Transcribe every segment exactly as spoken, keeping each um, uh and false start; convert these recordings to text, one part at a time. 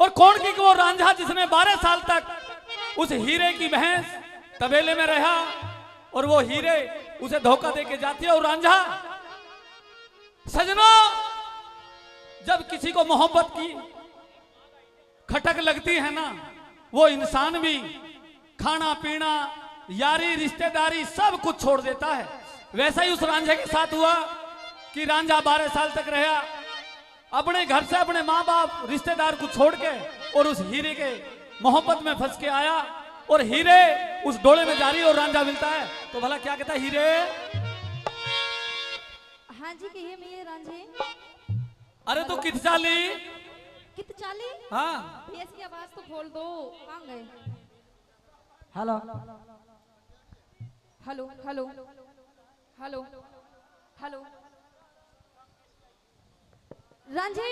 और कौन की वो रांझा जिसने बारह साल तक उस हीरे की भैंस तबेले में रहा और वो हीरे उसे धोखा दे के जाती है। और रांझा, सजनों, जब किसी को मोहब्बत की खटक लगती है ना, वो इंसान भी खाना पीना, यारी रिश्तेदारी सब कुछ छोड़ देता है। वैसा ही उस रांझे के साथ हुआ कि रांझा बारह साल तक रहा, अपने घर से अपने माँ बाप रिश्तेदार को छोड़ के और उस हीरे के मोहब्बत में फंस के आया और हीरे उस डोले में जा रही और रांझा मिलता है तो भला क्या कहता है, हीरे? हाँ जी, कहिए मेरे रांझे। अरे तू कित चाली? कित चाली? हाँ। भैया, इसकी आवाज तो खोल दो, कहाँ गए? Hello. Hello, hello, hello, hello. रांझे,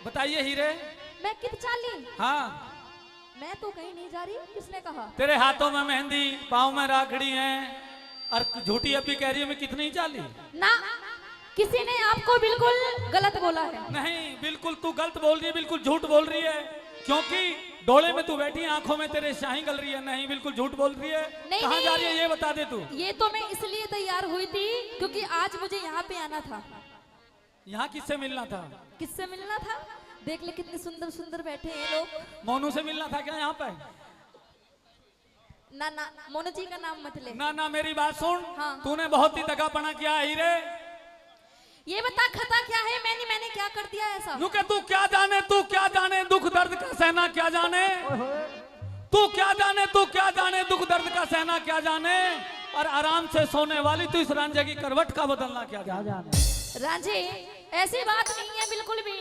बताइए हीरे। मैं कित चाली? हाँ। मैं तो कहीं नहीं जा रही। किसने कहा? तेरे हाथों में मेहंदी, पाँव में राखड़ी है और झूठी अभी कह रही है मैं कित नहीं चाली। ना, किसी ने आपको बिल्कुल गलत बोला है। नहीं, बिल्कुल तू गलत बोल रही है, बिल्कुल झूठ बोल रही है, क्योंकि डोले में तू बैठी है, आंखों में तेरे स्याही गल रही है। नहीं, बिल्कुल झूठ बोल रही है। नहीं, कहाँ जा नहीं। रही है ये बता दे तू। ये तो मैं इसलिए तैयार हुई थी क्योंकि आज मुझे यहाँ पे आना था। यहाँ किससे मिलना था? किससे मिलना था? देख ले, कितने सुंदर सुंदर बैठे हैं लोग। मोनू से मिलना था क्या यहाँ पे? ना ना, मोनू जी का नाम मत ले। ना ना, मेरी बात सुन। हाँ। तूने बहुत ही दगापना किया हीरे। ये बता, खता क्या है? मैंने मैंने क्या कर दिया ऐसा? नु के तू क्या जाने, तू क्या जाने दुख दर्द का सहना क्या जाने। तू क्या जाने, तू क्या जाने दुख दर्द का सहना क्या जाने। और आराम से सोने वाली तू इस रांझे की करवट का बदलना क्या क्या जाने। जाने? रांझे, ऐसी बात नहीं है बिल्कुल भी,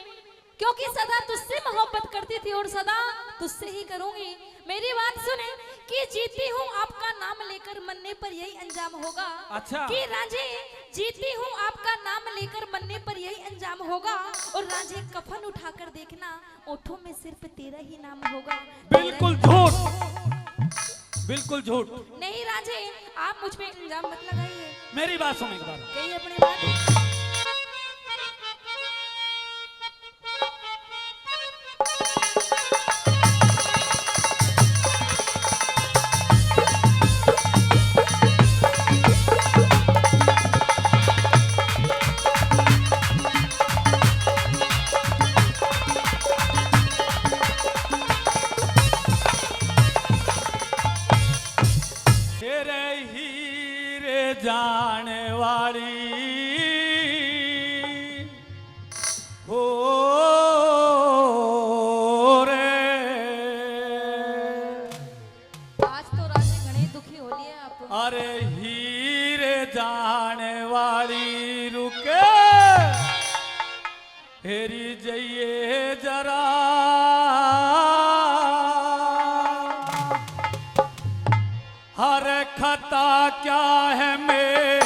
क्योंकि सदा तुझसे मोहब्बत करती थी और सदा तुझसे ही करूंगी। मेरी बात सुने कि जीती हूँ आपका नाम लेकर, मरने पर यही अंजाम होगा। अच्छा। कि रांझे, जीती हूँ आपका नाम लेकर, मरने पर यही अंजाम होगा। और रांझे, कफन उठाकर देखना, ओठों में सिर्फ तेरा ही नाम होगा। बिल्कुल झूठ, बिल्कुल झूठ। नहीं रांझे, आप मुझ पे इल्जाम मत लगाइए। मेरी बात सुन एक बार। कही अपनी बात। तेरे हीरे जाने वाली हो रे। आज तो रांझे घणे दुखी हो लिए आप। अरे हीरे जाने वाली रुके, हेरी जइए जरा। हर खता क्या है मेरी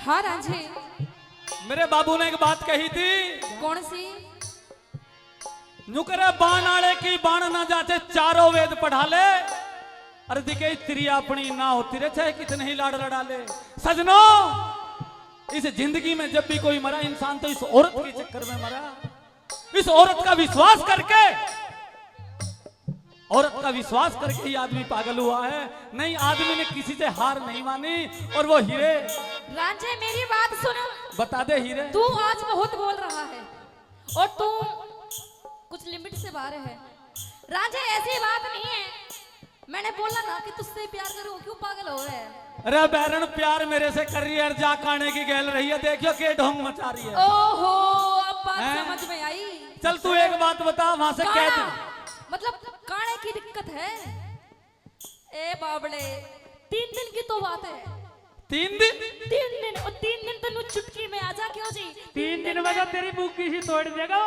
हाँ रांझे। मेरे बाबू ने एक बात कही थी। कौन सी? न्यू करे, बाण आले की बाण ना जाचे, चारों वेद पढ़ा ले। अरे दिखे, स्त्री अपनी ना होती रे, चाहे कितने ही लाड़ लड़ा ले। सजनो, इस जिंदगी में जब भी कोई मरा इंसान, तो इस औरत के चक्कर में मरा, इस औरत का विश्वास करके। औरत का विश्वास करके ही आदमी पागल हुआ है, नहीं आदमी ने किसी से हार नहीं मानी। और वो हीरे। रांझे, मेरी बात सुन। बता दे हीरे। तू आज बहुत बोल रहा है और तू कुछ लिमिट से बाहर है। रांझे, ऐसी बात नहीं है। मैंने बोला ना कि तुझसे प्यार करूं, क्यों पागल हो रहा है? अरे बैरण प्यार मेरे से कर रही है, जा काने की गैल रही है, देखियो के ढोंग मचा रही है। ओहो, अब बात हैं? समझ में आई। चल तू एक बात बता, वहां से कह दे। काना, मतलब काने की दिक्कत है? ए बाबड़े, तीन दिन की तो बात है। तीन दिन? तीन दिन, और तीन दिन तो नू चुटकी में आ जा, क्यों जी? तीन दिन में तो तेरी मुक्की सी तोड़ देगा।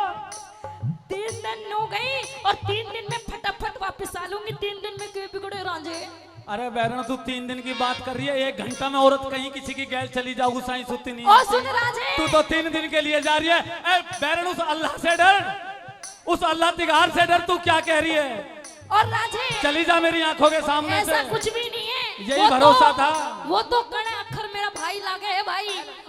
तीन दिन नू गई और तीन दिन में फटाफट वापस आ लूंगी। तीन दिन में क्यों बिगड़े रांझे? अरे बैरण, तू तीन दिन की बात कर रही है, एक घंटा में औरत कहीं किसी की गैल चली जाओगी, साईं सुत्ती नहीं। ओ सुन रांझे। तू तो तीन दिन के लिए जा रही है। ए बैरण, उस अल्लाह से डर, उस अल्लाह तिगार से डर, तू क्या कह रही है? और रांझे, चली जा मेरी आंखों के सामने से। ऐसा कुछ भी नहीं है। यही भरोसा था। वो तो कण अखर मेरा भाई लागे है भाई।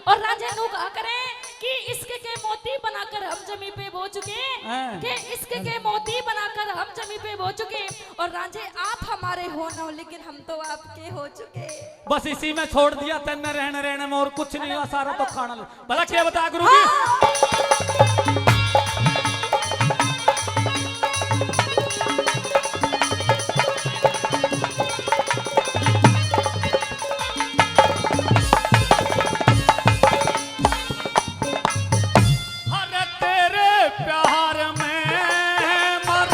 और रांझे नू कहा करें कि इश्क के मोती बनाकर हम जमी पे बो चुके, हाँ। कि इश्क के मोती बनाकर हम जमी पे बो चुके। और रांझे आप हमारे हो ना हो, लेकिन हम तो आपके हो चुके। बस इसी में छोड़ दिया तन्ने रहने रहने में, और कुछ नहीं हुआ, सारा तो खाना लो। भला क्या बता गुरु जी? अरे तेरे प्यार में मर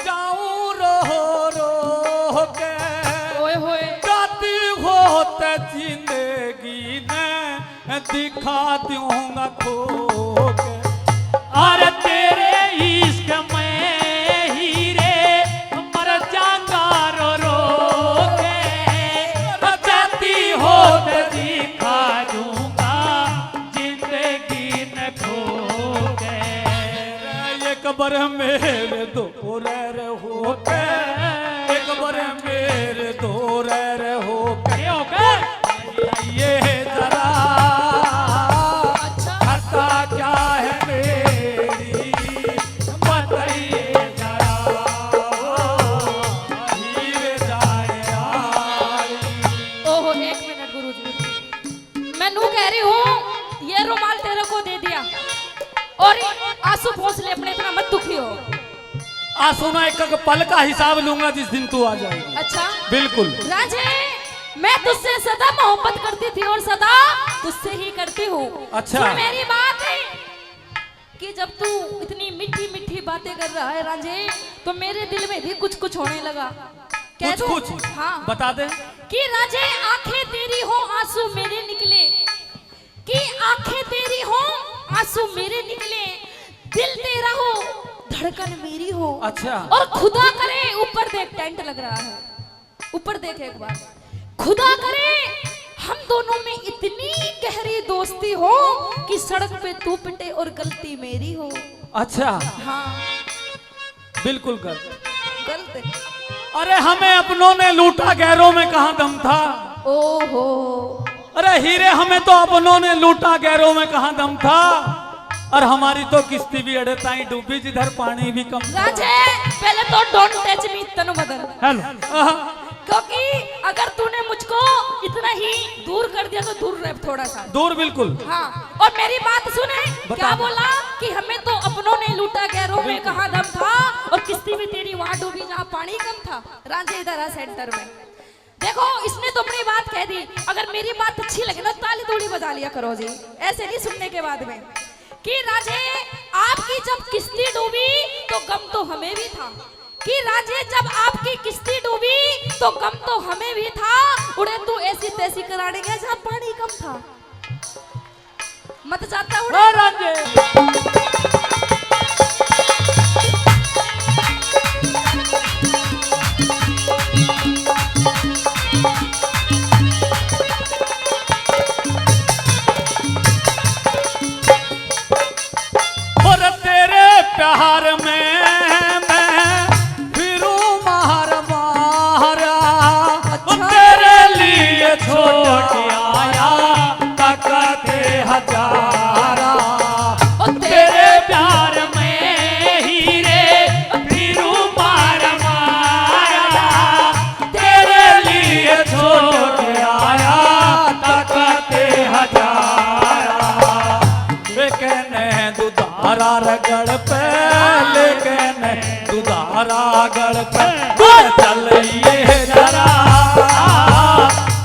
जाऊं रो रो के। ओए होए। जाती होत जिंदगी ने दिखा दूंगा खो के। अरे तेरे इश्क में हीरे मर जाऊंगा रो रो के। जाती होत दिखा दूंगा जिंदगी न खो के। एक बार मेरे दो रे रे होके, एक बार मेरे दो रे रे होके। ये होके? ये जरा अच्छा। खता क्या है मेरी, बताइए जरा। हीरे जाए आई। ओहो, एक मिनट गुरुजी। मैं नू कह रही हूँ, ये रुमाल तेरे को दे दिया और आंसू पोंछ ले अपने, इतना मत दुखी हो। आंसू ना एक, एक पल का हिसाब लूंगा जिस दिन तू आ जाएगी। अच्छा। बिल्कुल। रांझे, मैं तुझसे सदा मोहब्बत करती थी और सदा तुझसे ही करती हूँ। अच्छा। सुन मेरी बात, कि जब तू इतनी मीठी मीठी बातें कर रहा है रांझे, तो मेरे दिल में भी कुछ कुछ होने लगा। कुछ कैसे? कुछ? हाँ। बता दे। कि रांझे आंखें तेरी हो आंसू मेरे निकले, कि आंखें तेरी हो आंसू मेरे निकले, दिल तेरा हो धड़कन मेरी हो। अच्छा। और खुदा करे ऊपर देख टेंट लग रहा है। ऊपर देख एक बार। खुदा करे हम दोनों में इतनी गहरी दोस्ती हो कि सड़क पे तू पिटे और गलती मेरी हो। अच्छा। हाँ। बिल्कुल गलत। गलत है। अरे हमें अपनों ने लूटा, गैरों में कहाँ दम था। ओहो। अरे हीरे, हमें तो अपनों ने लूटा, गैरों में कहाँ दम था। और हमारी तो किस्ती भी अड़े ताई डूबी जिधर पानी भी कम था। रांझे, पहले तो don't touch me, तनु बदन। हेलो। आहा। क्योंकि अगर तूने मुझको इतना ही दूर कर दिया तो दूर रह थोड़ा सा। दूर बिल्कुल। हाँ, और मेरी बात सुने, बता। क्या बोला कि हमें तो अपनों ने लूटा, गैरों में बिल्कुल। कहाँ दम था, और किस्ती भी तेरी वहाँ डूबी जहाँ पानी कम था। रांझे इधर आ सेंटर में। देखो, इसने तो अपनी बात कह दी। अगर मेरी बात अच्छी लगे ना, ताली थोड़ी बजा लिया करो जी, ऐसे नहीं सुनने के बाद में। कि रांझे, आपकी जब किस्ती डूबी तो गम तो हमें भी था। कि रांझे, जब आपकी किस्ती डूबी तो गम तो हमें भी था। उड़े तू ऐसी तैसी कराने गया जहाँ पानी कम था। मत जाता उड़े। ओ रांझे। गल पे चल ये जरा,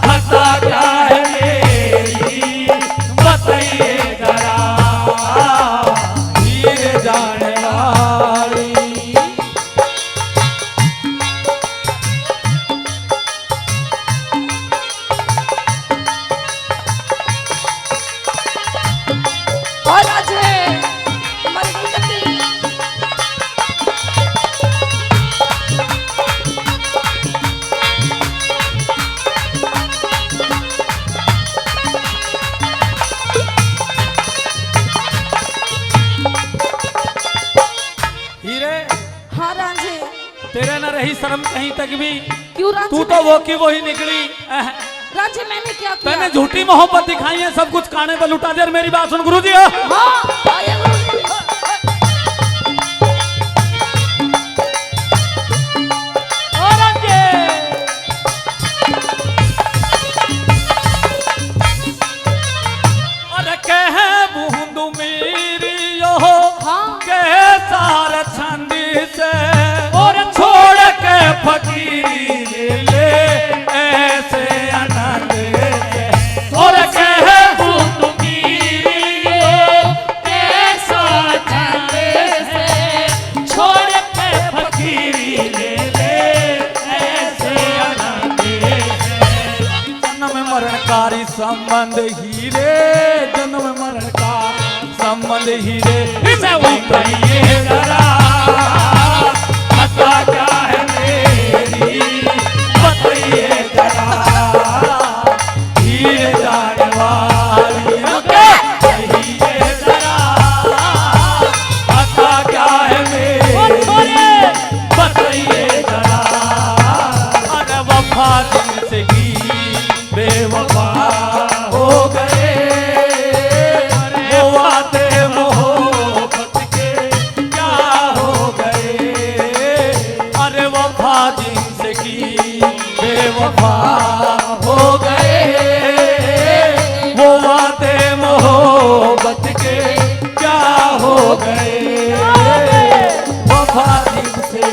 खता क्या है मेरी, बताइए जरा, हीरे जाने वाली। और आज है हमारे गुलकंद। हीरे, हाँ रांझे। तेरे ना रही शर्म कहीं तक भी। क्यों रांझे? तू तो वो की वही निकली। अह। रांझे, मैंने क्या किया? तैने झूठी मोहब्बत दिखाई है, सब कुछ काने पे लुटा दे। और मेरी बात सुन गुरु जी, हाँ। हाँ, हाँ, ये गुरु जी। ओ रांझे। अरे कह बूंद मेरी यो, हाँ। कह सार छंद से, और छोड़ के फकीरी ले ले ऐसे आनंद से। और कह बूंद मेरी यो, कह सार छंद से, छोड़ के फकीरी ले ले ऐसे आनंद से। जन्म मरण कारी संबंध हीरे, जन्म मरण का संबंध हीरे। इसे बताइए जरा, खता क्या है मेरी, बताइए जरा, हीरे जाने वाली। बताइए जरा, खता क्या है मेरी, बताइए जरा। अरे वफा दिल से की बेवफा हो गए, वो वादे मोहब्बत के क्या हो गए? अरे वफा जिनसे की बेवफा हो गए, वो वादे मोहब्बत के क्या हो गए? वफा जिनसे